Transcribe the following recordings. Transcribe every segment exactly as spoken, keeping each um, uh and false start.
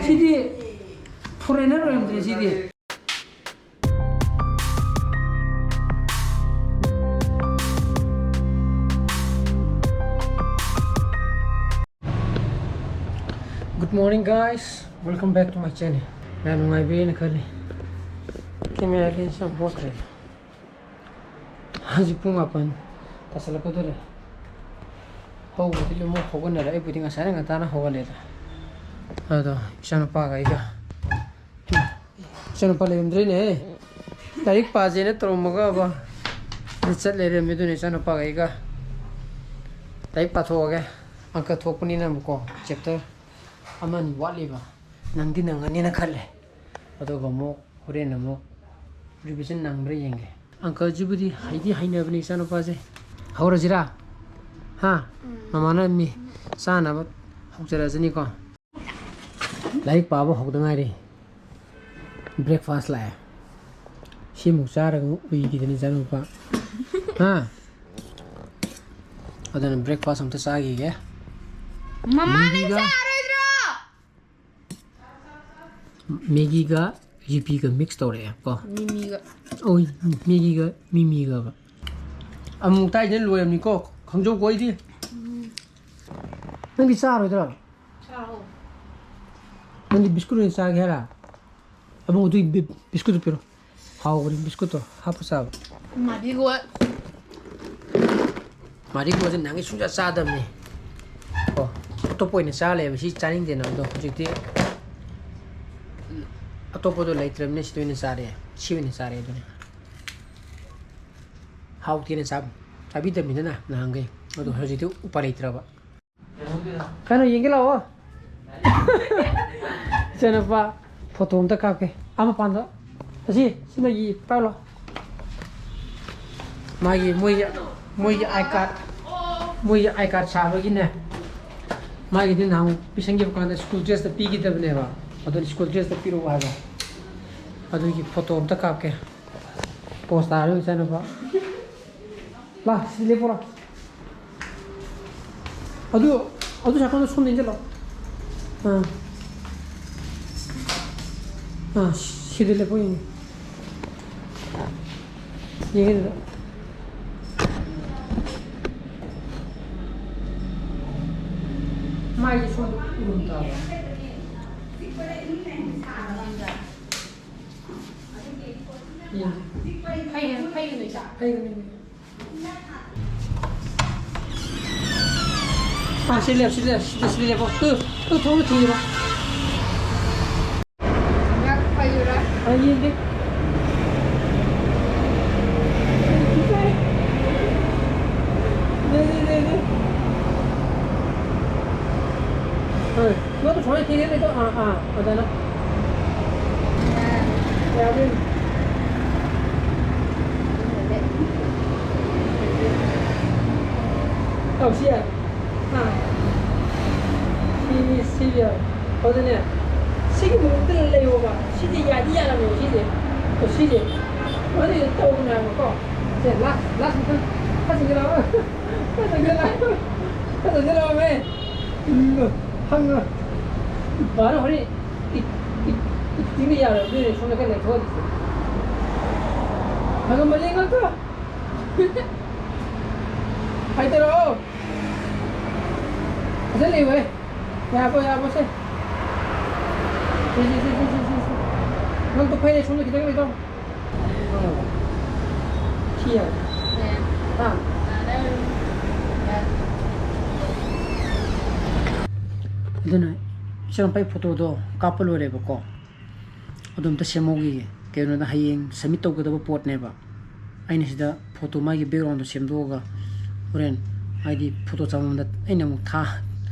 CD foreigner ꯑꯣꯏꯔꯝꯗ꯭ꯔꯦ CD. Good morning, guys. Welcome back to my channel. ꯌꯥꯝ ꯅꯨꯡꯉꯥꯏꯕꯤꯔꯦꯅ ꯈꯜꯂꯤ꯫ Camera lens ꯌꯥꯝ ꯄꯣꯠꯈ꯭ꯔꯦ꯫ ꯍꯧꯖꯤꯛ ꯄꯨꯡ ꯃꯥꯄꯟ ꯇꯥꯁꯜꯂꯛꯀꯗꯧꯔꯦ꯫ ꯍꯧꯕꯗꯤ ꯑꯃꯨꯛ ꯍꯧꯒꯠꯅꯔꯦ꯫ ꯑꯩꯕꯨꯗꯤ ꯉꯁꯥꯏꯅ ꯉꯟꯇꯥꯅ ꯍꯧꯒꯠꯂꯦꯗ꯫ ꯑꯗꯣ ꯏꯆꯥꯅꯨꯄꯥꯒ ꯑꯩꯒ, ꯏꯆꯥꯅꯨꯄꯥ ꯂꯩꯔꯝꯗ꯭ꯔꯦꯅꯦꯍꯦ꯫ ꯂꯥꯏꯔꯤꯛ ꯄꯥꯁꯦꯅ ꯇꯧꯔꯝꯃꯒꯕ ꯑꯗꯨ ꯆꯠ ꯂꯩꯔꯝꯃꯦ꯫ ꯑꯗꯨꯅ ꯏꯆꯥꯅꯨꯄꯥꯒ ꯑꯩꯒ ꯂꯥꯏꯔꯤꯛ ꯄꯥꯊꯣꯛꯑꯒꯦ꯫ ꯑꯪꯀ ꯊꯣꯛꯄꯅꯤꯅꯕꯀꯣ, chapter ꯑꯃꯅꯤ ꯋꯥꯠꯂꯤꯕ꯫ ꯅꯪꯗꯤ ꯅꯪꯒꯅꯤꯅ ꯈꯜꯂꯦ꯫ ꯑꯗꯨꯒ ꯑꯃꯨꯛ ꯍꯣꯔꯦꯟ ꯑꯃꯨꯛ revision ꯅꯪꯕ꯭ꯔꯥ ꯌꯦꯡꯒꯦ꯫ ꯑꯪꯀꯜꯁꯤꯕꯨꯗꯤ ꯍꯩꯗꯤ ꯍꯩꯅꯕꯅꯤ ꯏꯆꯥꯅꯨꯄꯥꯁꯦ꯫ ꯍꯧꯔꯁꯤꯔꯥ? ꯍꯥ? ꯃꯃꯥꯅ ꯃꯤ ꯆꯥꯅꯕ ꯍꯧꯖꯔꯛꯑꯁꯤꯅꯤꯀꯣ꯫ ꯂꯥꯏꯔꯤꯛ ꯄꯥꯕ ꯍꯧꯗ ꯉꯥꯏꯔꯤ꯫ Breakfast ꯂꯥꯛꯑꯦ꯫ ꯁꯤꯃꯨꯛ ꯆꯥꯔꯒ ꯑꯃꯨꯛ ꯎꯏꯈꯤꯗꯅ ꯏꯆꯥꯅꯨꯄꯥ꯫ ꯍꯥ? ꯑꯗꯨꯅ breakfast ꯑꯝꯇ ꯆꯥꯈꯤꯒꯦ꯫ ꯃꯃꯥ, ꯅꯪ ꯃꯤꯒꯤꯒ ꯆꯥꯔꯣꯏꯗ꯭ꯔꯣ? ꯃꯦꯒꯤꯒ ꯌꯨꯄꯤꯒ mix ꯇꯧꯔꯛꯑꯦ ꯀꯣ꯫ ꯃꯤꯃꯤꯒ꯫ ꯑꯣꯏ, ꯃꯦꯒꯤꯒ ꯃꯤꯃꯤꯒꯕ꯫ ꯑꯃꯨꯛ ꯇꯥꯏꯗꯅ ꯂꯣꯏꯔꯝꯅꯤꯀꯣ, ꯈꯪꯖꯧꯀꯣ ꯑꯩꯗꯤ꯫ ꯅꯪꯗꯤ ꯆꯥꯔꯣꯏꯗ꯭ꯔꯣ? ꯆꯥꯔꯣ꯫ ꯅꯪꯗꯤ biscuit ꯑꯣꯏꯅ ꯆꯥꯒꯦ ꯍꯥꯏꯔ? ꯑꯕꯨꯡ, ꯑꯗꯨꯒꯤ ꯕꯤ-, biscuitꯇꯨ ꯄꯤꯔꯣ꯫ ꯍꯥꯎꯕꯅꯤ biscuitꯇꯣ, ꯍꯥꯞꯄ ꯆꯥꯕ꯫ ꯃꯥꯗꯤ ꯂꯣꯏ꯫ ꯃꯥꯗꯤ ꯂꯣꯏꯁꯦ ꯅꯍꯥꯟꯒꯩ ꯁꯨꯡꯆꯥ ꯆꯥꯗꯕꯅꯤ꯫ ꯀꯣ, ꯑꯇꯣꯞꯄ ꯑꯣꯏꯅ ꯆꯥ ꯂꯩꯕ, ꯁꯤ ꯆꯥꯅꯤꯡꯗꯦꯅ꯫ ꯑꯗꯣ ꯍꯧꯖꯤꯛꯇꯤ ꯑꯇꯣꯞꯄꯗꯣ ꯂꯩꯇ꯭ꯔꯕꯅꯤꯅ ꯁꯤꯗ ꯑꯣꯏꯅ ꯆꯥꯔꯦ, ꯁꯤ ꯑꯣꯏꯅ ꯆꯥꯔꯦ꯫ ꯑꯗꯨꯅꯤ ꯍꯥꯎꯇꯦꯅ ꯆꯥ-, ꯆꯥꯕꯤꯗꯕꯅꯤꯗꯅ ꯅꯍꯥꯟꯈꯩ꯫ ꯑꯗꯣ ꯍꯧꯖꯤꯛꯇꯤ ꯎꯄꯥꯏ ꯂꯩꯇ꯭ꯔꯕ꯫ ꯀꯩꯅꯣ ꯌꯦꯡꯒꯦ ꯂꯥꯛꯑꯣ꯫ ꯏꯆꯥꯅꯨꯄꯥ photo ꯑꯝꯇ ꯀꯥꯞꯀꯦ꯫ ꯑꯥ ꯃꯄꯥꯟꯗ꯫ ꯑꯁꯤ, ꯁꯤ ꯅꯣꯏꯒꯤ ꯄꯥꯏꯔꯣ꯫ ꯃꯥꯒꯤ, ꯃꯣꯏꯒꯤ, ꯃꯣꯏꯒꯤ I card, ꯃꯣꯏꯒꯤ I card ꯁꯥꯕꯒꯤꯅꯦ꯫ ꯃꯥꯒꯤꯗꯤ ꯅꯍꯥꯟ ꯄꯤꯁꯟꯈꯤꯕ ꯀꯥꯟꯗ school dressꯇ ꯄꯤꯈꯤꯗꯕꯅꯦꯕ꯫ ꯑꯗꯨꯅ school dressꯇ ꯄꯤꯔꯛꯑꯣ ꯍꯥꯏꯕ꯫ ꯑꯗꯨꯒꯤ photo ꯑꯝꯇ ꯀꯥꯞꯀꯦ꯫ Pose ꯇꯥꯔꯣ ꯏꯆꯥꯅꯨꯄꯥ꯫ ꯂꯥ, ꯁꯤ ꯂꯦꯞꯄꯣ ꯂꯥ꯫ ꯑꯗꯨ ꯑꯗꯨ ꯁꯥꯏꯀꯜꯗꯣ ꯁꯣꯝꯗ ꯏꯟꯁꯤꯜꯂꯣ꯫ ꯑꯥ꯫ ꯑꯥ, ꯁꯤꯗ ꯂꯦꯞꯄꯣ ꯌꯦꯡꯒꯦ꯫ ꯌꯦꯡꯒꯦ ꯑꯗꯨꯗ꯫ ꯃꯥꯏꯁꯦ ꯁꯣꯝꯗ ꯎꯔꯨꯝ ꯇꯥꯕ꯫ ꯌꯦꯡꯒꯦ꯫ ꯐꯩꯒꯅꯤ, ꯐꯩꯒꯅꯤ ꯏꯆꯥ꯫ ꯐꯩꯒꯅꯤ꯫ ꯑꯥ, ꯁꯤ ꯂꯦꯞ, ꯁꯤ ꯂꯦꯞ, ꯁꯤꯗ, ꯁꯤꯗ ꯂꯦꯞꯄꯣ꯫ ꯇꯨ, ꯇꯨ, ꯊꯣꯡꯗ ꯊꯤꯡꯖꯤꯜꯂꯣ꯫ ꯉꯥꯏꯈꯣ, ꯐꯩꯔꯨꯔꯥ? ꯑꯥ, ꯌꯦꯡꯒꯦ꯫ ꯂꯦ, ꯂꯦ, ꯂꯦ, ꯂꯦ꯫ ꯍꯣꯏ꯫ ꯅꯪ ꯁꯨꯃꯥꯏꯅ ꯊꯤꯔꯦ ꯂꯩꯇꯣ꯫ ꯑꯥ, ꯑꯥ, ꯐꯖꯅ꯫ ꯌꯥꯕ꯭ꯔꯥ ꯌꯦꯡꯉꯨ꯫ ꯑꯧ, ꯁꯤ ꯌꯥꯔꯦ꯫ ꯑꯥ꯫ ꯁꯤꯅꯤ, ꯁꯤ ꯌꯥꯔꯦ꯫ ꯑꯗꯨꯅꯦ, ꯁꯤꯒꯤ ꯃꯑꯣꯡꯗ ꯂꯩꯌꯣꯕ꯫ ꯁꯤꯗꯤ ꯌꯥꯗꯤ ꯌꯥꯔꯝꯃꯦꯕ, ꯁꯤꯁꯦ꯫ ꯑꯣ, ꯁꯤꯁꯦ꯫ ꯃꯗꯨꯗ ꯇꯧꯕꯅꯦ ꯍꯥꯏꯕꯀꯣ꯫ ꯁꯦ, ꯂꯥꯁ, ꯂꯥꯁ ꯑꯝꯇꯪ꯫ ꯈꯔ ꯆꯪꯁꯤꯜꯂꯛꯑꯣ꯫ ꯈꯔ ꯆꯪꯁꯤꯜꯂꯛꯑꯣ꯫ ꯈꯔ ꯆꯪꯁꯤꯜꯂꯛꯑꯣꯃꯦ꯫ ꯎꯝ, ꯍꯪꯉꯣ꯫ ꯕꯥꯔꯣ ꯍꯣꯔꯦꯟ ꯏ-, ꯏ-, ꯏ-, ꯏꯁꯤꯡꯗ ꯌꯥꯔꯣꯏ, ꯑꯗꯨꯏꯅꯦ ꯁꯣꯝꯗ ꯈꯔ ꯂꯦꯞꯊꯣꯛꯍꯜꯂꯤꯁꯦ꯫ ꯍꯪꯉꯝꯃꯅꯤ ꯑꯉꯥꯡꯗꯣ꯫ ꯍꯥꯏꯗꯔꯛꯑꯣ꯫ ꯐꯖꯅ ꯂꯩꯌꯨꯍꯦ꯫ ꯌꯥꯕꯣ, ꯌꯥꯕꯣ, ꯁꯦ꯫ ꯁꯦ, ꯁꯦ, ꯁꯦ꯫ ꯅꯪ ꯇꯨ ꯐꯩꯔꯦ, ꯁꯣꯝꯗ ꯈꯤꯇꯪ ꯂꯩꯊꯧ꯫ ꯁꯤ ꯌꯥꯔꯦ꯫ ꯍꯥ? ꯑꯗꯨꯅ ꯏꯆꯥꯅꯨꯄꯥꯒꯤ ꯐꯣꯇꯣꯗꯣ ꯀꯥꯞꯄ ꯂꯣꯏꯔꯦꯕꯀꯣ꯫ ꯑꯗꯨ ꯑꯝꯇ ꯁꯦꯝꯍꯧꯈꯤꯒꯦ꯫ ꯀꯩꯒꯤꯅꯣꯗ ꯍꯌꯦꯡ ꯁꯕꯃꯤꯠ ꯇꯧꯒꯗꯕ ꯄꯣꯠꯅꯦꯕ꯫ ꯑꯩꯅ ꯁꯤꯗ ꯐꯣꯇꯣ, ꯃꯥꯒꯤ ꯕꯦꯛꯒ꯭ꯔꯥꯎꯟꯗꯣ ꯁꯦꯝꯗꯣꯛꯑꯒ ꯍꯣꯔꯦꯟ, ꯍꯥꯏꯗꯤ, ꯐꯣꯇꯣ ꯆꯥꯝꯃꯝꯗ ꯑꯩꯅ ꯑꯃꯨꯛ ꯊꯥ-,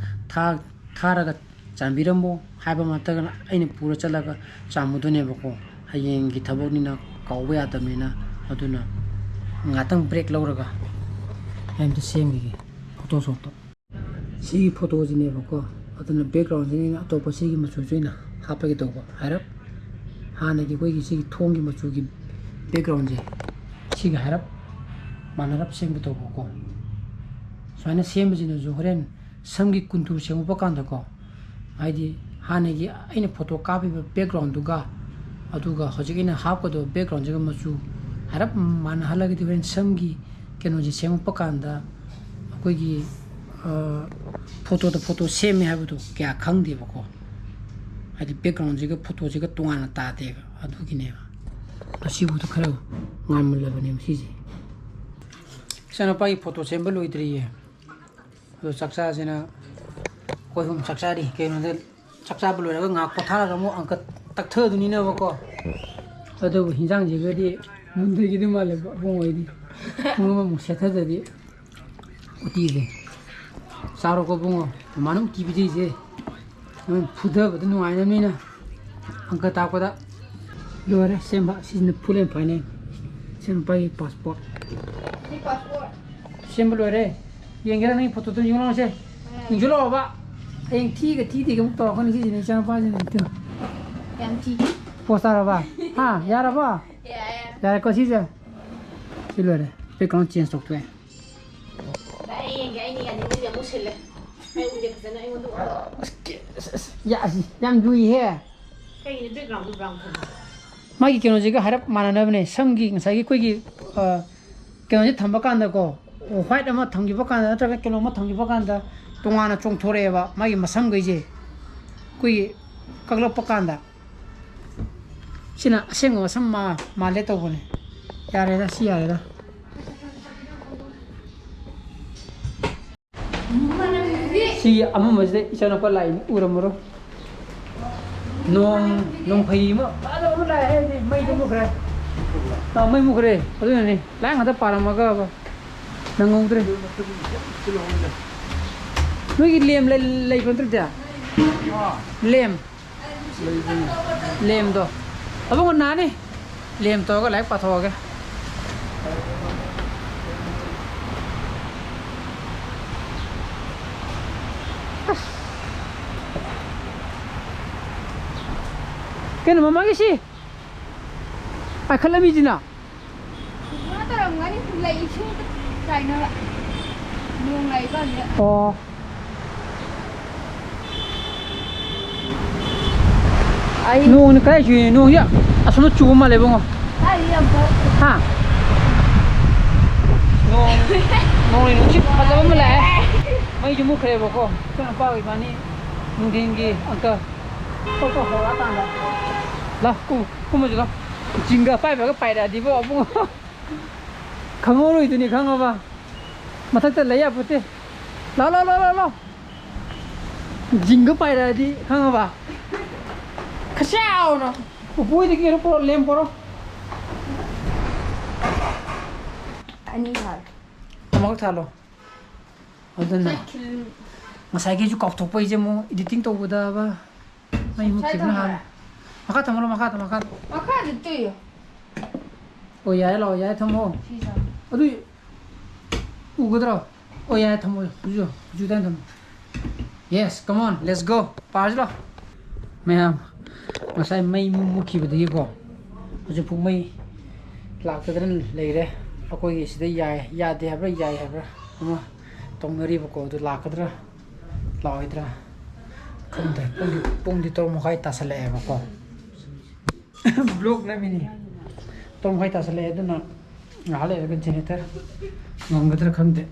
ꯊꯥ-, ꯊꯥꯔꯒ ꯆꯥꯝꯕꯤꯔꯝꯃꯣ ꯍꯥꯏꯕ ꯅꯠꯇ꯭ꯔꯒꯅ ꯑꯩꯅ ꯄꯨꯔ ꯆꯠꯂꯒ ꯆꯥꯝꯃꯨꯗꯣꯏꯅꯦꯕꯀꯣ꯫ ꯍꯌꯦꯡꯒꯤ ꯊꯕꯛꯅꯤꯅ ꯀꯥꯎꯕ ꯌꯥꯗꯕꯅꯤꯅ, ꯑꯗꯨꯅ ꯉꯥꯛꯇꯪ ꯕ꯭ꯔꯦꯛ ꯂꯧꯔꯒ ꯑꯩ ꯑꯝꯇ ꯁꯦꯝꯈꯤꯒꯦ ꯐꯣꯇꯣꯁꯣꯞꯇꯣ꯫ ꯁꯤꯒꯤ ꯐꯣꯇꯣꯁꯤꯅꯦꯕꯀꯣ, ꯑꯗꯨꯅ ꯕꯦꯛꯒ꯭ꯔꯥꯎꯟꯁꯤꯅ ꯑꯩꯅ ꯑꯇꯣꯞꯄ ꯁꯤꯒꯤ ꯃꯆꯨꯁꯦ ꯑꯣꯏꯅ ꯍꯥꯞꯄꯒꯦ ꯇꯧꯕ꯫ ꯍꯥꯏꯔꯞ ꯍꯥꯟꯅꯒꯤ ꯑꯩꯈꯣꯏꯒꯤ ꯁꯤꯒꯤ ꯊꯣꯡꯒꯤ ꯃꯆꯨꯒꯤ ꯕꯦꯛꯒ꯭ꯔꯥꯎꯟꯁꯦ ꯁꯤꯒ ꯍꯥꯏꯔꯞ ꯃꯥꯟꯅꯔꯞ ꯁꯦꯝꯒꯦ ꯇꯧꯕꯀꯣ꯫ ꯁꯨꯃꯥꯏꯅ ꯁꯦꯝꯕꯁꯤꯅꯁꯨ ꯍꯣꯔꯦꯟ ꯁꯝꯒꯤ ꯀꯨꯟꯇꯨꯔ ꯁꯦꯝꯃꯛꯄ ꯀꯥꯟꯗꯀꯣ, ꯍꯥꯏꯗꯤ ꯍꯥꯟꯅꯒꯤ ꯑꯩꯅ ꯐꯣꯇꯣ ꯀꯥꯞꯄꯤꯕ ꯕꯦꯛꯒ꯭ꯔꯥꯎꯟꯗꯨꯒ ꯑꯗꯨꯒ ꯍꯧꯖꯤꯛ ꯑꯩꯅ ꯍꯥꯞꯀꯗꯕ ꯕꯦꯛꯒ꯭ꯔꯥꯎꯟꯁꯤꯒ ꯃꯆꯨ ꯍꯥꯏꯔꯞ ꯃꯥꯟꯅꯍꯜꯂꯒꯗꯤ ꯍꯣꯔꯦꯟ ꯁꯝꯒꯤ ꯀꯩꯅꯣꯁꯦ ꯁꯦꯝꯃꯛꯄ ꯀꯥꯟꯗ ꯑꯩꯈꯣꯏꯒꯤ, ꯑ, ꯐꯣꯇꯣꯗ ꯐꯣꯇꯣ ꯁꯦꯝꯃꯦ ꯍꯥꯏꯕꯗꯣ ꯀꯌꯥ ꯈꯪꯗꯦꯕꯀꯣ꯫ ꯍꯥꯏꯗꯤ ꯕꯦꯛꯒ꯭ꯔꯥꯎꯟꯁꯤꯒ ꯐꯣꯇꯣꯁꯤꯒ ꯇꯣꯉꯥꯟꯅ ꯇꯥꯗꯦꯕ, ꯑꯗꯨꯒꯤꯅꯦꯕ꯫ ꯉꯁꯤꯕꯨꯗ ꯈꯔ ꯉꯥꯟꯃꯜꯂꯕꯅꯦꯕ ꯁꯤꯁꯦ꯫ ꯏꯆꯥꯅꯨꯄꯥꯒꯤ ꯐꯣꯇꯣ ꯁꯦꯝꯕ ꯂꯣꯏꯗ꯭ꯔꯤꯌꯦ꯫ ꯑꯗꯣ ꯆꯥꯛ ꯆꯥꯁꯤꯅ ꯑꯩꯈꯣꯏ ꯑꯍꯨꯝ ꯆꯥꯛ ꯆꯥꯔꯤ꯫ ꯀꯩꯅꯣꯗ ꯆꯥꯛ ꯆꯥꯕ ꯂꯣꯏꯔꯒ ꯉꯥꯏꯍꯥꯛ ꯄꯣꯊꯥꯔꯒ ꯑꯃꯨꯛ ꯑꯪꯀ ꯇꯛꯊꯗꯣꯏꯅꯤꯅꯕꯀꯣ꯫ ꯑꯗꯨꯕꯨ ꯍꯤꯟꯖꯥꯡꯁꯤꯒꯗꯤ ꯃꯨꯟꯗꯒꯤꯗꯤ ꯃꯥꯜꯂꯦꯕ ꯑꯕꯨꯡꯉꯣ ꯑꯩꯗꯤ꯫ ꯄꯨꯡ ꯑꯃꯃꯨꯛ ꯁꯦꯠꯊꯗ꯭ꯔꯗꯤ ꯎꯇꯤꯁꯦ꯫ ꯆꯥꯔꯣꯀꯣ ꯏꯕꯨꯡꯉꯣ, ꯃꯃꯥꯅ ꯎꯇꯤ ꯄꯤꯖꯩꯁꯦ꯫ ꯅꯪ ꯐꯨꯊꯕꯗ ꯅꯨꯡꯉꯥꯏꯅꯕꯅꯤꯅ ꯑꯪꯀ ꯇꯥꯛꯄꯗ ꯂꯣꯏꯔꯦ ꯁꯦꯝꯕ꯫ ꯁꯤꯁꯤꯅ full and final꯫ ꯏꯆꯥꯅꯨꯄꯥꯒꯤ passport꯫ ꯁꯤ passport꯫ ꯁꯦꯝꯕ ꯂꯣꯏꯔꯦ꯫ ꯌꯦꯡꯒꯦꯔꯥ ꯅꯪꯒꯤ ꯐꯣꯇꯣꯗꯣ? ꯌꯦꯡꯉꯨ ꯂꯥꯎꯁꯦ꯫ ꯌꯦꯡꯁꯤ ꯂꯥꯛꯑꯣꯕ꯫ ꯍꯌꯦꯡ ꯊꯤꯒ ꯊꯤꯗꯦꯒ ꯑꯃꯨꯛ ꯇꯧꯔꯛꯀꯅꯤ ꯁꯤꯁꯤꯅ ꯏꯆꯥꯅꯨꯄꯥꯁꯤꯅ ꯑꯃꯨꯛ꯫ ꯌꯥꯝ ꯊꯤ꯫ Post ꯇꯥꯔꯕ? ꯍꯥ? ꯌꯥꯔꯕꯣ? ꯌꯥꯔꯦ꯫ ꯌꯥꯔꯦꯀꯣ ꯁꯤꯁꯦ? ꯁꯤ ꯂꯣꯏꯔꯦ꯫ Background change ꯇꯧꯊꯣꯛꯑꯦ꯫ ꯗꯥꯏ, ꯑꯩ ꯌꯦꯡꯒꯦ, ꯑꯩꯅ ꯌꯥꯅꯤꯡꯗ꯭ꯔꯗꯤ ꯑꯃꯨꯛ ꯁꯤꯜꯂꯦ꯫ ꯑꯩ ꯎꯗꯦ ꯐꯖꯅ ꯑꯩꯉꯣꯟꯗ ꯎꯍꯜꯂꯣ꯫ ꯑꯁ, ꯀꯦ-, ꯑꯁ, ꯑꯁ, ꯌꯥ-, ꯑꯁ, ꯌꯥꯝ ꯂꯨꯏꯍꯦ꯫ ꯀꯩꯒꯤꯅꯣ background ꯗꯨ brown ꯊꯝꯃꯤꯁꯦ? ꯃꯥꯒꯤ ꯀꯩꯅꯣꯁꯤꯒ ꯍꯥꯏꯔꯞ ꯃꯥꯟꯅꯅꯕꯅꯦ꯫ ꯁꯝꯒꯤ ꯉꯁꯥꯏꯒꯤ ꯑꯩꯈꯣꯏꯒꯤ, ꯑ, ꯀꯩꯅꯣꯁꯦ ꯊꯝꯕ ꯀꯥꯟꯗꯀꯣ, white ꯑꯃ ꯊꯝꯈꯤꯕ ꯀꯥꯟꯗ ꯅꯠꯇ꯭ꯔꯒ ꯀꯩꯅꯣꯝꯃ ꯊꯝꯈꯤꯕ ꯀꯥꯟꯗ ꯇꯣꯉꯥꯟꯅ ꯆꯣꯡꯊꯣꯔꯛꯑꯦꯕ ꯃꯥꯒꯤ ꯃꯁꯝꯈꯩꯁꯦ꯫ ꯑꯩꯈꯣꯏꯒꯤ ꯀꯛꯂꯛꯄ ꯀꯥꯟꯗ꯫ ꯁꯤꯅ ꯑꯁꯦꯡꯕ ꯃꯁꯝ ꯃꯥ-, ꯃꯥꯜꯂꯦ ꯇꯧꯕꯅꯦ꯫ ꯌꯥꯔꯦꯗ, ꯁꯤ ꯌꯥꯔꯦꯗ꯫ ꯁꯤ ꯑꯃꯝꯕꯁꯤꯗ ꯏꯆꯥꯅꯨꯄꯥ ꯂꯥꯛꯏꯅꯤ, ꯎꯔꯝꯃꯔꯣꯏ꯫ ꯅꯣꯡ, ꯅꯣꯡ ꯐꯩ ꯑꯃ ꯐꯖꯕ ꯑꯃ ꯂꯥꯛꯑꯦ ꯍꯥꯏꯗꯤ ꯃꯩꯗꯣ ꯃꯨꯠꯈ꯭ꯔꯦ꯫ ꯑꯥ, ꯃꯩ ꯃꯨꯠꯈ꯭ꯔꯦ꯫ ꯑꯗꯨꯅꯅꯦ, ꯂꯥꯏ ꯉꯥꯛꯇ ꯄꯥꯔꯝꯃꯒꯕ ꯅꯪꯍꯧꯗ꯭ꯔꯦ꯫ ꯅꯣꯏꯒꯤ ꯂꯦꯝ ꯂꯩ-, ꯂꯩꯕ ꯅꯠꯇ꯭ꯔꯗꯤ? ꯂꯦꯝ꯫ ꯂꯩꯕꯅꯤ꯫ ꯂꯦꯝꯗꯣ꯫ ꯑꯕꯨꯡꯉꯣ ꯅꯥꯅꯤ꯫ ꯂꯦꯝ ꯇꯧꯔꯒ ꯂꯥꯏꯔꯤꯛ ꯄꯥꯊꯣꯛꯑꯒꯦ꯫ ꯑꯁ꯫ ꯀꯩꯅꯣ ꯃꯃꯥꯒꯤ ꯁꯤ? ꯄꯥꯏꯈꯠꯂꯝꯃꯤꯁꯤꯅ? ꯉꯥ ꯇꯧꯔꯝꯒꯅꯤ, ꯂꯩ ꯏꯁꯤꯡ ꯆꯥꯏꯅꯕ꯫ ꯅꯣꯡ ꯂꯥꯛꯏ ꯀꯥꯟꯁꯤꯗ꯫ ꯑꯣ꯫ ꯑꯩ ꯅꯣꯡꯅ ꯀꯗꯥꯏ ꯆꯨꯏꯅꯣ? ꯅꯣꯡꯁꯦ ꯑꯁꯣꯝꯗ ꯆꯨꯕ ꯃꯥꯜꯂꯦ, ꯏꯕꯨꯡꯉꯣ꯫ ꯑꯩ ꯌꯥꯝ ꯐ- ꯍꯥ? ꯅꯣꯡ, ꯅꯣꯡꯂꯩ ꯅꯨꯡꯁꯤꯠ ꯐꯖꯕ ꯑꯃ ꯂꯥꯛꯑꯦ꯫ ꯃꯩꯁꯨ ꯃꯨꯠꯈ꯭ꯔꯦꯕꯀꯣ꯫ ꯏꯆꯥ ꯅꯨꯄꯥꯒ ꯏꯕꯥꯅꯤ ꯅꯨꯡꯊꯤꯟꯒꯤ ꯑꯪꯀ ꯈꯣꯠꯄ ꯍꯧꯔꯛꯑꯀꯥꯟꯗ꯫ ꯂꯥꯎ, ꯀꯨꯝ-, ꯀꯨꯝꯃꯁꯤ ꯂꯥꯎ꯫ ꯖꯤꯡꯒ ꯄꯥꯏꯕꯒ ꯄꯥꯏꯔꯛꯑꯗꯤꯕꯣ, ꯏꯕꯨꯡꯉꯣ꯫ ꯈꯪꯍꯧꯔꯣꯏꯗꯨꯅꯤ, ꯈꯪꯉꯕ? ꯃꯊꯛꯇ ꯂꯩ ꯌꯥꯄꯣꯠꯇꯦ꯫ ꯂꯥꯎ, ꯂꯥꯎ, ꯂꯥꯎ, ꯂꯥꯎ, ꯂꯥꯎ꯫ ꯖꯤꯡꯒ ꯄꯥꯏꯔꯛꯑꯗꯤ ꯈꯪꯉꯕ? ꯈꯁꯥꯎꯅ ꯎꯄꯨ ꯍꯣꯏꯗꯒꯤ ꯀꯩꯅꯣ ꯄꯨꯔꯛꯑꯣ, ꯂꯦꯝ ꯄꯨꯔꯛꯑꯣ꯫ ꯑꯅꯤ ꯊꯥꯜꯂꯦ꯫ ꯑꯃꯈꯛ ꯊꯥꯜꯂꯣ꯫ ꯑꯗꯨꯅ ꯆꯠꯈꯤꯕ꯫ ꯉꯁꯥꯏꯒꯤꯁꯨ ꯀꯥꯎꯊꯣꯛꯄ, ꯑꯩꯁꯦ ꯑꯃꯨꯛ editing ꯇꯧꯕꯗꯕ꯫ ꯃꯩ ꯃꯨꯠꯈꯤꯕꯅ ꯍꯥꯜꯂꯦ꯫ ꯃꯈꯥ ꯊꯝꯃꯨꯔꯣ, ꯃꯈꯥꯗ, ꯃꯈꯥꯗ꯫ ꯃꯈꯥꯗ ꯇꯨꯏꯌꯣ꯫ ꯑꯣ, ꯌꯥꯔꯦ, ꯂꯥꯛꯑꯣ, ꯌꯥꯔꯦ, ꯊꯝꯃꯣ꯫ ꯁꯤ ꯆꯥꯎ꯫ ꯑꯗꯨ ꯎꯒꯗ꯭ꯔꯣ? ꯑꯣ, ꯌꯥꯔꯦ, ꯊꯝꯃꯣ꯫ ꯍꯧꯖꯤꯛ, ꯍꯧꯖꯤꯛ ꯑꯗꯨꯃꯥꯏꯅ ꯊꯝꯃꯣ꯫ Yes, come on, let's go. Parsi ꯂꯥꯎ꯫ ꯃꯌꯥꯝ, ꯉꯁꯥꯏ ꯃꯩ ꯃꯨ-, ꯃꯨꯠꯈꯤꯕꯗꯒꯤꯀꯣ, ꯍꯧꯖꯤꯛꯐꯥꯎ ꯃꯩ ꯂꯥꯛꯇꯗꯅ ꯂꯩꯔꯦ꯫ ꯑꯩꯈꯣꯏꯒꯤ ꯁꯤꯗ ꯌꯥꯏ, ꯌꯥꯗꯦ ꯍꯥꯏꯕ꯭ꯔꯥ, ꯌꯥꯏ ꯍꯥꯏꯕ꯭ꯔꯥ ꯑꯃ ꯇꯧꯅꯔꯤꯕꯀꯣ, ꯑꯗꯨ ꯂꯥꯛꯀꯗ꯭ꯔꯥ, ꯂꯥꯛꯑꯣꯏꯗ꯭ꯔꯥ ꯈꯪꯗ꯭ꯔꯦ꯫ ꯄꯨꯡꯗꯤ, ꯄꯨꯡꯗꯤ ꯇꯔꯨꯛ ꯃꯈꯥꯏ ꯇꯥꯁꯜꯂꯛꯑꯦꯕꯀꯣ꯫ Vlog ꯅꯝꯃꯤꯅꯤ꯫ ꯇꯔꯨꯛ ꯃꯈꯥꯏ ꯇꯥꯁꯜꯂꯛꯑꯦ, ꯑꯗꯨꯅ ꯉꯥꯏꯍꯥꯛ ꯂꯩꯔꯒ generator ꯉꯝꯒꯗ꯭ꯔꯥ ꯈꯪꯗꯦ꯫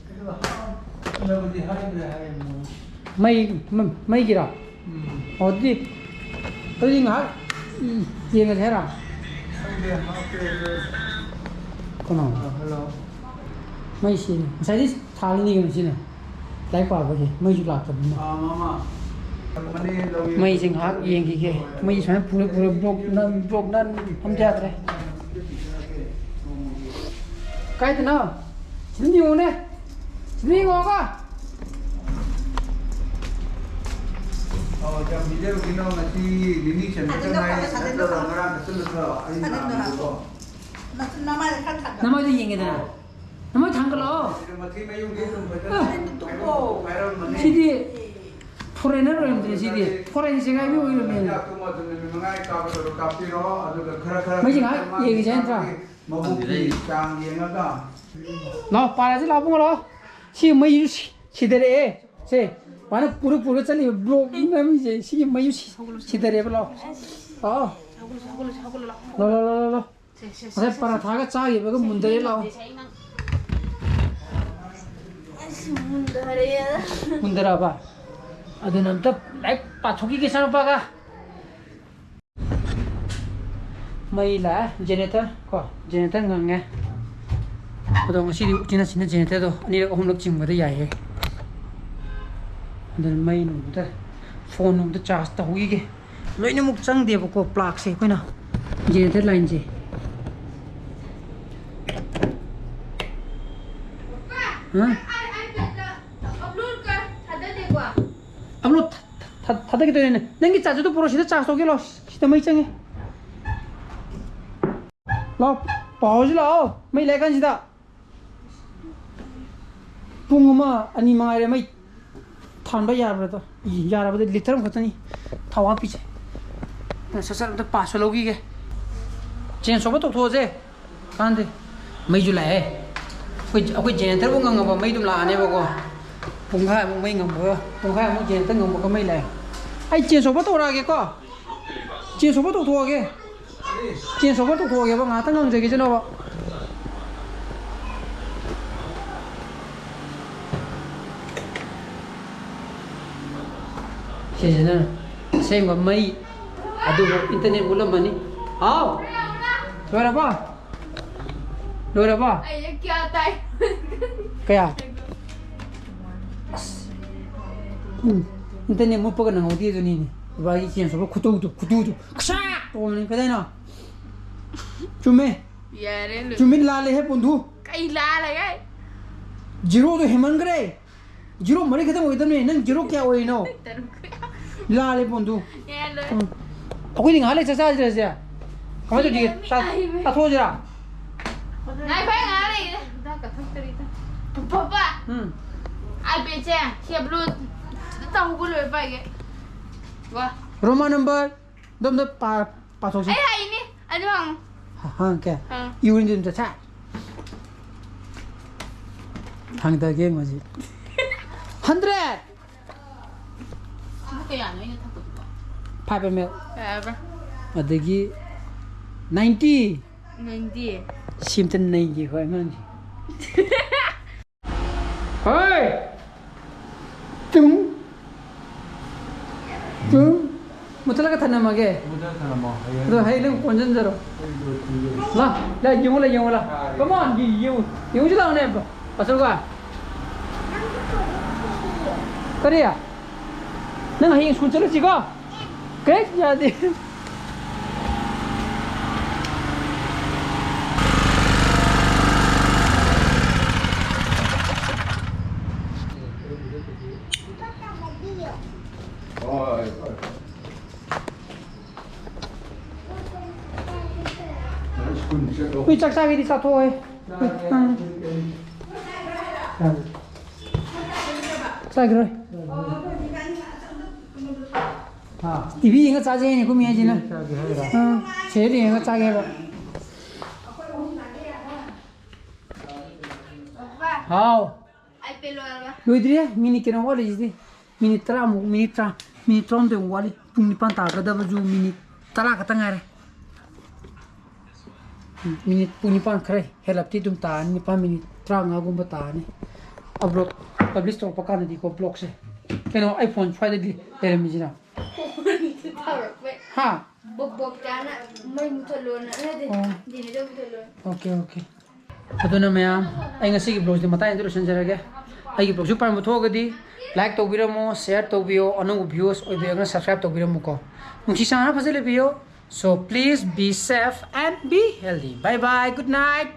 ꯃꯩ, ꯃ-, ꯃꯩꯒꯤꯔꯣ? ꯎꯝ꯫ ꯑꯣ, ꯑꯗꯨꯗꯤ, ꯑꯗꯨꯗꯤ ꯉꯥꯏꯍꯥꯛ ꯌꯦꯡꯉꯁꯦ ꯍꯥꯏꯔꯣ? ꯈꯪꯗꯦ, ꯍꯥꯞꯀꯦ꯫ ꯀꯅꯥ? ꯑ, hello꯫ ꯃꯩ ꯁꯤꯅꯤ꯫ ꯉꯁꯥꯏꯗꯤ ꯊꯥꯜꯂꯤꯅꯤ ꯀꯩꯅꯣ ꯁꯤꯅ꯫ ꯂꯥꯏꯔꯤꯛ ꯄꯥꯕꯒꯤ ꯃꯩꯁꯨ ꯂꯥꯛꯇꯕꯅꯤꯅ꯫ ꯑꯥ, ꯃꯃꯥ꯫ ꯃꯅꯦ ꯂꯧꯒꯦ꯫ ꯃꯩꯁꯦ ꯉꯥꯏꯍꯥꯛ ꯌꯦꯡꯈꯤꯒꯦ꯫ ꯃꯩ ꯁꯨꯃꯥꯏꯅ ꯄꯨꯔ ꯄꯨꯔ block ꯅꯝ-, block ꯅꯝ ꯑꯝꯇ ꯌꯥꯗ꯭ꯔꯦ꯫ ꯀꯥꯏꯗꯅꯣ? ꯁꯤꯗ ꯌꯦꯡꯉꯨꯅꯦ꯫ ꯁꯤꯗ ꯌꯦꯡꯉꯣꯕ꯫ ꯑꯣ, ꯌꯥꯝ ꯄꯤꯖꯔꯨꯒꯤꯅꯣ꯫ ꯉꯁꯤ ꯅꯤꯅꯤ ꯆꯟꯕꯗ ꯉꯥꯏꯔꯤ꯫ ꯅꯠꯇ꯭ꯔꯒ ꯉꯔꯥꯡ ꯈꯛꯇ ꯅꯠꯇ꯭ꯔꯣ ꯑꯩꯅ ꯂꯥꯛꯑꯝꯕꯗꯣ? ꯅꯃꯥꯏꯗ ꯌꯦꯡꯒꯦꯗꯅ꯫ ꯅꯃꯥꯏ ꯊꯥꯡꯒꯠꯂꯛꯑꯣ꯫ ꯃꯊꯤ ꯃꯌꯨꯝꯒꯤ ꯑꯗꯨꯝ ꯐꯖꯅ ꯑꯗꯨ ꯇꯨꯝꯃꯣ꯫ ꯍꯥꯏꯔꯝꯕꯅꯦ꯫ ꯁꯤꯗꯤ foreigner ꯑꯣꯏꯔꯝꯗ꯭ꯔꯦ, ꯁꯤꯗꯤ foreign ꯁꯦꯒꯥꯏꯕꯤ ꯑꯣꯏꯔꯝꯃꯦ꯫ ꯆꯥꯛꯇꯨꯃ ꯑꯗꯨꯝ ꯅꯨꯃꯤꯠ ꯃꯉꯥ ꯀꯥꯞꯄꯗꯣ ꯀꯥꯞꯄꯤꯔꯣ꯫ ꯑꯗꯨꯒ ꯈꯔ ꯈꯔ ꯃꯩꯁꯦ ꯉꯥꯏꯍꯥꯛ ꯌꯦꯡꯈꯤꯁꯦ ꯅꯠꯇ꯭ꯔꯥ? ꯃꯕꯨꯛꯀꯤ ꯆꯥꯡ ꯌꯦꯡꯉꯒ꯫ ꯂꯥꯎ, ꯄꯥꯔꯁꯤ ꯂꯥꯎ, ꯏꯕꯨꯡꯉꯣ, ꯂꯥꯎ꯫ ꯁꯤ ꯃꯩꯁꯨ ꯁꯤ-, ꯁꯤꯊꯔꯛꯑꯦ꯫ ꯁꯦ, ꯃꯥꯅ ꯄꯨꯔ ꯄꯨꯔ ꯆꯠꯂꯤꯕ ꯕ꯭ꯂꯣꯛ ꯅꯝꯃꯤꯁꯦ꯫ ꯁꯤꯒꯤ ꯃꯩꯁꯨ ꯁꯤ-, ꯁꯤꯗꯔꯦꯕ꯫ ꯂꯥꯛꯑꯣ, ꯂꯥꯛꯑꯣ, ꯂꯥꯛꯑꯣ, ꯂꯥꯛꯑꯣ, ꯂꯥꯛꯑꯣ꯫ ꯂꯥꯛꯑꯣ, ꯂꯥꯛꯑꯣ, ꯂꯥꯛꯑꯣ, ꯂꯥꯛꯑꯣ꯫ ꯁꯦ, ꯁꯦ, ꯁꯦ, ꯉꯁꯥꯏ ꯁꯦ, ꯁꯦ꯫ ꯄꯔꯥꯊꯥꯒ ꯆꯥꯈꯤꯕꯒ ꯃꯨꯟꯗꯔꯦ꯫ ꯂꯥꯛꯑꯣ꯫ ꯑꯁ, ꯃꯨꯟꯗꯔꯦ꯫ ꯃꯨꯟꯗꯔꯕ? ꯑꯗꯨꯅ ꯑꯝꯇ ꯂꯥꯏꯔꯤꯛ ꯄꯥꯊꯣꯛꯈꯤꯒꯦ ꯏꯆꯥꯅꯨꯄꯥꯒ꯫ ꯃꯩ ꯂꯥꯛꯑꯦ, generator ꯀꯣ, generator ꯉꯪꯉꯦ꯫ ꯑꯗꯣ ꯉꯁꯤꯗꯤ ꯎꯆꯤꯟ ꯅꯥꯆꯤꯟꯅ generatorꯗꯣ ꯑꯅꯤꯔꯛ ꯑꯍꯨꯝꯂꯛ ꯆꯤꯡꯕꯗ ꯌꯥꯏꯍꯦ꯫ ꯑꯗꯨꯅ ꯃꯩ ꯅꯨꯡꯗ, phone ꯅꯨꯡꯗ charge ꯇꯧꯍꯧꯈꯤꯒꯦ꯫ ꯂꯣꯏꯅꯃꯛ ꯆꯪꯗꯦꯕꯀꯣ plugꯁꯦ ꯑꯩꯈꯣꯏꯅ, generator lineꯁꯦ꯫ ꯍꯥ? Upload ꯊꯥ-, ꯊꯥ-, ꯊꯥꯗꯒꯦ ꯇꯧꯔꯤꯅꯦ꯫ ꯅꯪꯒꯤ chargerꯗꯣ ꯄꯨꯔꯛꯑꯣ, ꯁꯤꯗ charge ꯇꯧꯒꯦ ꯂꯥꯛꯑꯣ꯫ ꯁꯤꯗ ꯃꯩ ꯆꯪꯉꯦ꯫ ꯂꯥꯛꯑꯣ, ꯄꯥꯎꯁꯤ ꯂꯥꯛꯑꯣ, ꯃꯩ ꯂꯥꯛꯑꯀꯥꯟꯁꯤꯗ꯫ ꯄꯨꯡ ꯑꯃ, ꯑꯅꯤ ꯃꯉꯥꯏꯔꯦ ꯃꯩ ꯊꯥꯟꯕ ꯌꯥꯔꯕ꯭ꯔꯥꯗꯣ? ꯌꯥꯔꯕꯗ litre ꯑꯃꯈꯛꯇꯅꯤ ꯊꯥꯎ ꯍꯥꯞꯄꯤꯁꯦ꯫ ꯁꯠ ꯁꯠ ꯑꯝꯇ pass ꯂꯧꯈꯤꯒꯦ꯫ Change over ꯇꯧꯊꯣꯛꯑꯁꯦ꯫ ꯀꯥꯟꯗꯦ꯫ ꯃꯩꯁꯨ ꯂꯥꯛꯑꯦ꯫ ꯑꯩꯈꯣꯏ, ꯑꯩꯈꯣꯏ generatorꯕꯨ ꯉꯪꯉꯕ ꯃꯩ ꯑꯗꯨꯝ ꯂꯥꯛꯑꯅꯦꯕꯀꯣ꯫ ꯄꯨꯡꯈꯥꯏꯃꯨꯛ ꯃꯩ ꯉꯪꯕꯒ, ꯄꯨꯡꯈꯥꯏꯃꯨꯛ generator ꯉꯪꯕꯒ ꯃꯩ ꯂꯥꯛꯑꯦ꯫ ꯑꯩ change over ꯇꯧꯔꯛꯑꯒꯦꯀꯣ꯫ Change over ꯇꯧꯊꯣꯛꯑꯒꯦ꯫ Change over ꯇꯧꯊꯣꯛꯑꯒꯦꯕ, ꯉꯥꯏꯍꯥꯛꯇꯪ ꯉꯪꯖꯈꯤꯁꯅꯣꯕ꯫ ꯁꯤꯁꯤꯅ ꯑꯁꯦꯡꯕ ꯃꯩ, ꯑꯗꯨꯕꯨ internet ꯃꯨꯠꯂꯝꯃꯅꯤ꯫ ꯍꯥꯎ? ꯂꯣꯏꯔꯕꯣ? ꯂꯣꯏꯔꯕꯣ? ꯑꯩꯁꯦ ꯀꯌꯥ ꯇꯥꯏ? ꯀꯌꯥ? ꯑꯁ꯫ ꯎꯝ꯫ Internet ꯃꯨꯠꯄꯒ ꯅꯪꯍꯧꯗꯦ ꯑꯗꯨꯅꯤꯅꯦ꯫ ꯏꯕꯥꯒꯤ change over ꯈꯨꯇꯧꯗꯣ, ꯈꯨꯇꯨꯗꯣ꯫ ꯈꯁꯥ! ꯇꯧꯕꯅꯤ꯫ ꯀꯗꯥꯏꯅꯣ? ꯆꯨꯝꯃꯦ꯫ ꯌꯥꯔꯦ, ꯂꯣꯏ꯫ ꯆꯨꯝꯃꯤ, ꯂꯥꯜꯂꯦ ꯍꯦ ꯄꯨꯟꯗꯨ꯫ ꯀꯩ ꯂꯥꯜꯂꯒꯦ? Zeroꯗꯣ ꯍꯦꯟꯃꯟꯈ꯭ꯔꯦ꯫ Zero ꯃꯔꯤ ꯈꯛꯇꯪ ꯑꯣꯏꯒꯗꯕꯅꯦ, ꯅꯪ zero ꯀꯌꯥ ꯑꯣꯏꯔꯤꯅꯣ? ꯇꯔꯨꯛ꯫ ꯂꯥꯜꯂꯦ ꯄꯣꯟꯗꯨ꯫ ꯌꯥꯔꯦ, ꯂꯣꯏꯔꯦ꯫ ꯎꯝ꯫ ꯑꯩꯈꯣꯏꯗꯤ ꯉꯥꯏꯍꯥꯛ ꯂꯩ ꯆꯥꯛ ꯆꯥꯁꯤꯔꯁꯦ? ꯀꯃꯥꯏꯅ ꯇꯧꯁꯤꯒꯦ? ꯆꯥ-, ꯆꯥꯊꯣꯛꯑꯁꯤꯔꯥ? ꯉꯥꯏꯈꯣ, ꯑꯩ ꯉꯥꯏꯍꯥꯛ ꯂꯩꯒꯦ꯫ ꯍꯤꯗꯥꯛ ꯀꯛꯊꯠꯇꯔꯤꯗ꯫ ꯄꯥꯄꯥ! ꯎꯝ꯫ iPadꯁꯦ, ꯁꯤ Blue ꯇꯧꯕ ꯂꯣꯏ ꯄꯥꯏꯒꯦ꯫ ꯋꯥ꯫ Roman number, ꯑꯗꯣꯝꯗ ꯄꯥ-, ꯄꯥꯊꯣꯛꯁꯤ꯫ ꯑꯩ ꯍꯥꯏꯅꯤ, ꯑꯗꯨ ꯍꯪꯉꯨ꯫ ꯍ-, ꯍꯪꯉꯛꯀꯦ꯫ ꯑꯥ꯫ ꯏ ꯎꯔꯤꯡꯗꯤ ꯑꯗꯨꯝ ꯆꯠꯊ-, ꯍꯪꯗꯒꯦ ꯌꯦꯡꯉꯣ ꯁꯤ꯫ Hundred! ꯀꯌꯥꯅꯣ ꯑꯩꯅ ꯊꯛꯄꯗꯨꯕꯣ? Five M L. ꯀꯌꯥ ꯍꯥꯏꯕ꯭ꯔꯥ? ꯑꯗꯒꯤ ninety. Ninety. ꯁꯤ ꯑꯝꯇ ꯅꯩꯒꯦꯀꯣ ꯑꯉꯥꯡꯁꯦ꯫ ꯍꯣꯏ! ꯇꯨꯡ! ꯇꯨꯡ! ꯃꯨꯊꯠꯂꯒ ꯊꯅꯝꯃꯒꯦ꯫ ꯃꯨꯊꯠꯂꯒ ꯊꯅꯝꯃꯣ꯫ ꯍꯌꯦꯡ ꯑꯗꯣ ꯍꯌꯦꯡ ꯅꯪ ꯀꯣꯟꯁꯤꯟꯖꯔꯣ꯫ ꯑꯩ ꯂꯣꯏꯗ꯭ꯔꯤꯌꯦ꯫ ꯂꯥ, ꯂꯥ, ꯌꯦꯡꯉꯨ ꯂꯥ, ꯌꯦꯡꯉꯨ ꯂꯥ꯫ ꯌꯥꯔꯦ꯫ Come on, ꯌꯦꯡꯉꯨ꯫ ꯌꯦꯡꯉꯨꯁꯤ ꯂꯥꯎꯅꯦ꯫ ꯀꯔꯤ? ꯅꯪ ꯍꯌꯦꯡ ꯁ꯭ꯀꯨꯜ ꯆꯠꯂꯨꯁꯤꯀꯣ? ꯀꯩ ꯌꯥꯗꯦ꯫ ꯍꯣꯏ, ꯍꯣꯏ꯫ ꯁ꯭ꯀꯨꯜ ꯆꯠꯂꯣ꯫ ꯍꯨꯏ ꯆꯥꯛ ꯆꯥꯒꯦꯗꯤ ꯆꯥꯊꯣꯛꯑꯣꯍꯦ꯫ ꯆꯥꯈꯤꯔꯣꯏ꯫ ꯍꯥ? ꯇꯤ ꯚꯤ ꯌꯦꯡꯉ ꯆꯥꯖꯩ ꯍꯥꯏꯅꯦ ꯑꯩꯈꯣꯏ ꯃꯤ ꯍꯥꯏꯁꯤꯅ꯫ ꯆꯥꯒꯦ ꯍꯥꯏꯔꯣ? ꯑꯥ, serial ꯌꯦꯡꯉ ꯆꯥꯒꯦ ꯍꯥꯏꯕ꯫ ꯍꯥꯎ꯫ ꯑꯩ ꯄꯦ ꯂꯣꯏꯔꯒ꯫ ꯂꯣꯏꯗ꯭ꯔꯤꯌꯦ, ꯃꯤꯅꯤꯠ ꯀꯩꯅꯣ ꯋꯥꯠꯂꯤꯁꯤꯗꯤ꯫ ꯃꯤꯅꯤꯠ ꯇꯔꯥꯃꯨꯛ, ꯃꯤꯅꯤꯠ ꯇꯔꯥ, ꯃꯤꯅꯤꯠ ꯇꯔꯥꯍꯨꯝꯗꯣꯏꯃꯨꯛ ꯋꯥꯠꯂꯤ꯫ ꯄꯨꯡ ꯅꯤꯄꯥꯟ ꯇꯥꯒꯗꯕꯁꯨ ꯃꯤꯅꯤꯠ ꯇꯔꯥ ꯈꯛꯇ ꯉꯥꯏꯔꯦ꯫ ꯃꯤꯅꯤꯠ ꯄꯨꯡ ꯅꯤꯄꯥꯟ ꯈꯔ ꯍꯦꯜꯂꯞꯇꯤ ꯑꯗꯨꯝ ꯇꯥꯔꯅꯤ, ꯅꯤꯄꯥꯟ ꯃꯤꯅꯤꯠ ꯇꯔꯥꯃꯉꯥꯒꯨꯝꯕ ꯇꯥꯔꯅꯤ꯫ Upload, publish ꯇꯧꯔꯛꯄ ꯀꯥꯟꯗꯗꯤꯀꯣ, vlogꯁꯦ꯫ ꯀꯩꯅꯣ, ꯑꯩ phone ꯁ꯭ꯋꯥꯏꯗꯗꯤ ꯂꯩꯔꯝꯃꯤꯁꯤꯅ꯫ ꯐꯣꯟꯁꯦ ꯇꯧꯔꯛꯄꯩ꯫ ꯍꯥ? ꯕꯣꯛ ꯕꯣꯛ ꯆꯥꯅ ꯃꯩ ꯃꯨꯊꯠꯂꯣꯅ, ꯅꯠꯇꯦ, ꯑꯣ꯫ Generator ꯃꯨꯊꯠꯂꯣꯅ꯫ Okay, okay꯫ ꯑꯗꯨꯅ ꯃꯌꯥꯝ, ꯑꯩ ꯉꯁꯤꯒꯤ vlogꯁꯤꯗꯤ ꯃꯇꯥꯡ ꯑꯁꯤꯗ ꯂꯣꯏꯁꯤꯟꯖꯔꯒꯦ꯫ ꯑꯩꯒꯤ vlogꯁꯤ ꯄꯥꯝꯕ ꯊꯣꯛꯑꯒꯗꯤ like ꯇꯧꯕꯤꯔꯝꯃꯣ, share ꯇꯧꯕꯤꯌꯣ, ꯑꯅꯧꯕ viewers ꯑꯣꯏꯕꯤꯔꯒꯅ subscribe ꯇꯧꯕꯤꯔꯝꯃꯨꯀꯣ꯫ ꯅꯨꯡꯁꯤ ꯆꯥꯟꯅꯅ ꯐꯖꯅ ꯂꯩꯕꯤꯌꯣ꯫ So please be safe and be healthy. Bye bye, good night.